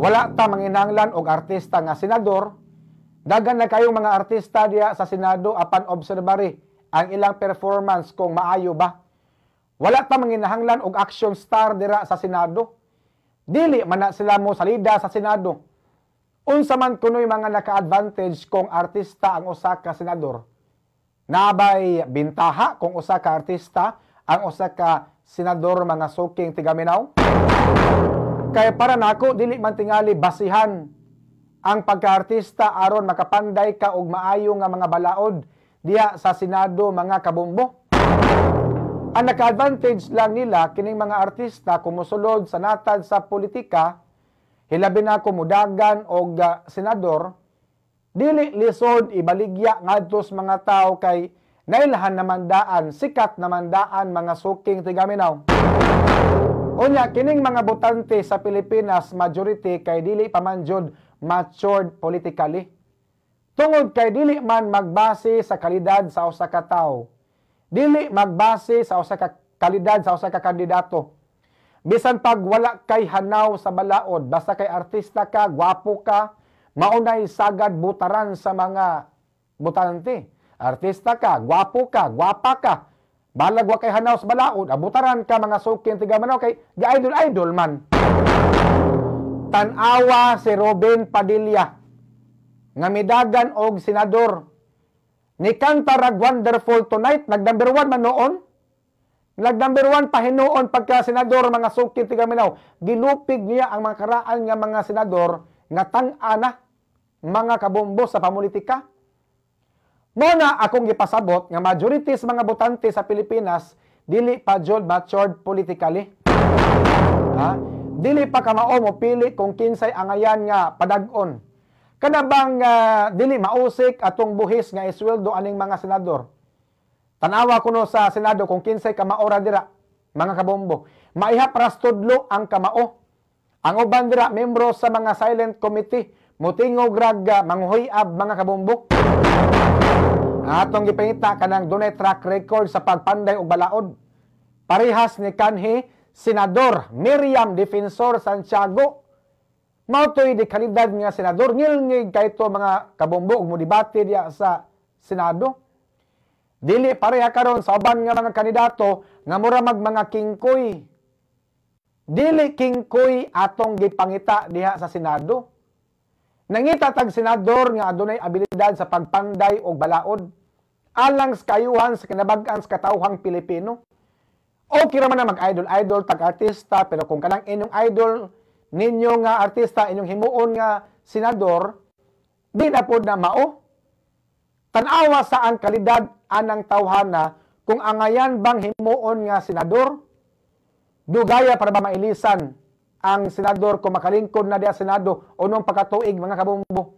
Wala ta manginahanglan og artista nga senador. Daghan na kayong mga artista diya sa Senado, apan obserbari ang ilang performance kung maayo ba. Wala ta manginahanglan og action star dira sa Senado. Dili man na sila mo salida sa Senado. Unsa man kunoy mga naka-advantage kung artista ang usa ka senador? Nabay bintaha kung usa ka artista ang usa ka senador, mga suking tigaminaw? Kaya para nako, dili man tingali basihan ang pagkaartista aron makapanday ka og maayo nga mga balaod diha sa Senado, mga kabombo. Ang naka-advantage lang nila kining mga artista kung mosulod sa natad sa politika, hilabi na kung mudagan og senador, dili lisod ibaligya ngadto sa mga tao kay nailhan naman daan, sikat naman daan, mga suking tigaminaw. Unya, kining mga botante sa Pilipinas, majority kay dili pa man jud matured politically. Tungod kay dili man magbase sa kalidad sa usa ka tawo. Dili magbase sa usa ka kalidad sa usa ka kandidato. Bisan pag wala kay hanaw sa balaod, basta kay artista ka, gwapo ka, maunay sagad butaran sa mga botante. Artista ka, gwapo ka, gwapa ka, balag wa kay hanaw sa balaod, abutaran ka, mga suking tiga-Mindanao, kay ga-idol-idol man. Tan-awa si Robin Padilla nga midagan og senador. Ni kanta rag "Wonderful Tonight", nag number 1 man noon. Nag number 1 pa hinuon pagka senador, mga suking tiga-Mindanao. Gilupig niya ang mga karaan nga mga senador nga tang-ana, mga kabombo, sa pamulitika. Muna akong gipasabot nga majority sa mga botante sa Pilipinas dili pa jud matured politically. Ha? Dili pa kamao mo pili kung kinsay angayan nga padag-on. Kana bang dili mausik atong buhis nga isweldo aning mga senador? Tanawa kuno sa Senado kung kinsay kamaora dira, mga kabombo. Maihap ras tudlo ang kamao. Ang uban dira membro sa mga silent committee, mutingog rag manghuy-ab, mga kabombo. Atong gipangita kanang dunay track record sa pagpanday og balaod. Parehas ni kanhi Senador Miriam Defensor Santiago. Mao to'y di kalidad nga senador, ngilngig kayto, mga kabombo, ug modebate diya sa Senado. Dili pareha karon sa uban nga mga kandidato nga mura mag mga kingkoy. Dili kingkoy atong gipangita diha sa Senado. Nangita tag senador nga adunay abilidad sa pagpanday og balaod alang sa kaayuhan sa kinabag-an sa katawhang Pilipino. Okay ra man na mag-idol-idol tag artista, pero kung kanang inyong idol ninyo nga artista inyong himuon nga senador, di na pod na mao. Tan-awa sa ang kalidad anang tawhana kung angayan bang himuon nga senador. Dugaya para ba mailisan ang senador kung makalingkod na diya Senado unong pagkatuig, mga kabombo?